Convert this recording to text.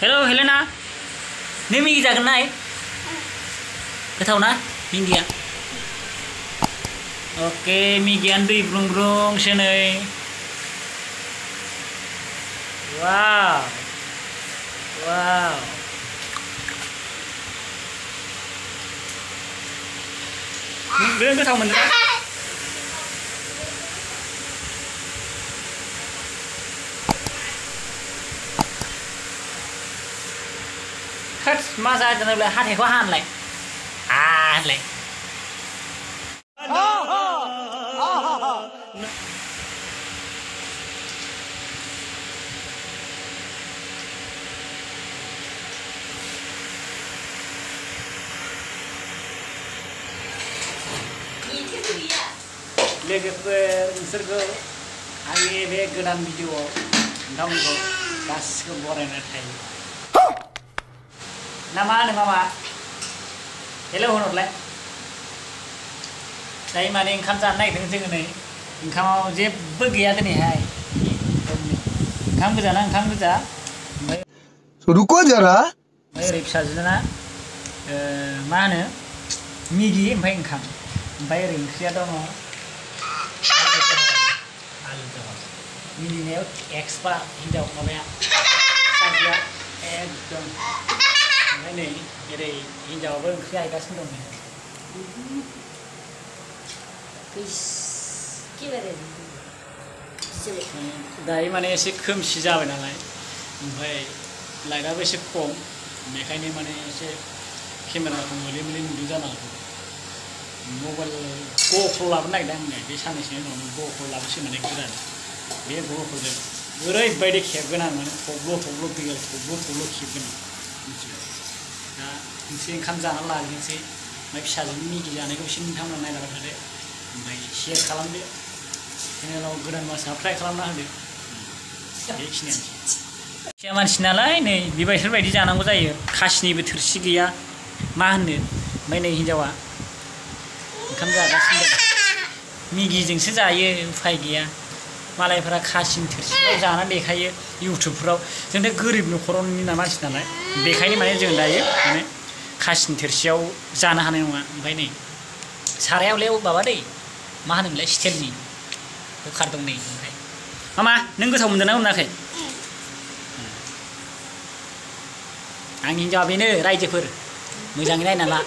hello Helena नों मिगि जागोन ना गोथाव ना मिगिया ओके मिगियानो दै ब्रुं ब्रुंसो नै वाव वाव नों गोथाव मोनदों ना मा जादों नोंलाय हाथायखौ हानलाय हानलाय लोगोफोर नोंसोरखौ आंनि बे गोदान भिडिअआव नोंथांमोनखौ गासिखौबो बरायना थायो ना मा होनो मामा हेलौ होनहरलाय दायो माने ओंखाम जानो नागिरदों जोङो नै ओंखामाव जेबो गैया दिनैहाय ओंखाम गोजा ना ओंखाम गोजा ओमफ्राय रुको जरा ओरै फिसाजोना मा होनो मिगि ओमफ्राय ओंखाम ओमफ्राय ओरै ओंख्रिया दङ आलु जहल मिनिनायाव एक्सपार्ट हिन्जाव माबाया साजिया एकदम ओमफ्राय नै ओरै हिन्जावाबो ओंख्रि गायगासिनो दं दायो माने एसे खोमसि जाबाय नालाय ओमफ्राय लाइटआबो एसे खम बेखायनो माने एसे केमेराखौ मोले मोले नुदों जानो हागौ मबाइल ग'प्र' लाबोनो नागिरदों आङो बे साननैसोनि उनाव ग'प्र' लाबोसै माने गोदान बे ग'प्र'जों ओरैबायदि खेबगोन आं माने थब्ल' थब्ल' दैयाव थब्ल' थब्ल' खेबगोन मिथिबाय दा मोनसे ओंखाम जानानै लाग्रोनोसै ओमफ्राय फिसाजोनि मिगि जानायखौ एसे नोंथांमोना नायलांबाय थादो ओमफ्राय शेयार खालामदो चेनेलाव गोदान बा साबस्क्राइब खालामना होदो बेखिनियानोसै फिसा मानसि नालाय नै बेबायदि जानांगौ जायो खासिनिबो थोरसि गैया मा होननो ओमफ्राय नै हिन्जावा ओंखाम जागासिनो दं मिगिजोंसो जायो उफाय गैया मालायफोरा खासिनि थोरसिफ्राव जानानै देखायो इउटुबफ्राव जोंथ' गोरिब न'खरावनि मानसि नालाय बेखायनो माने जों दायो माने खासिनि थोरसियाव जानो हानाय नङा ओमफ्राय नै सारायावलाय माबा दै मा होनोमोनलाय स्टिलनि कुकार दं नै ओमफ्राय मामा नों गोथाव मोनदों ना मोनाखै आंनि हिन्जावा बेनो रायजोफोर मोजाङै नायना ला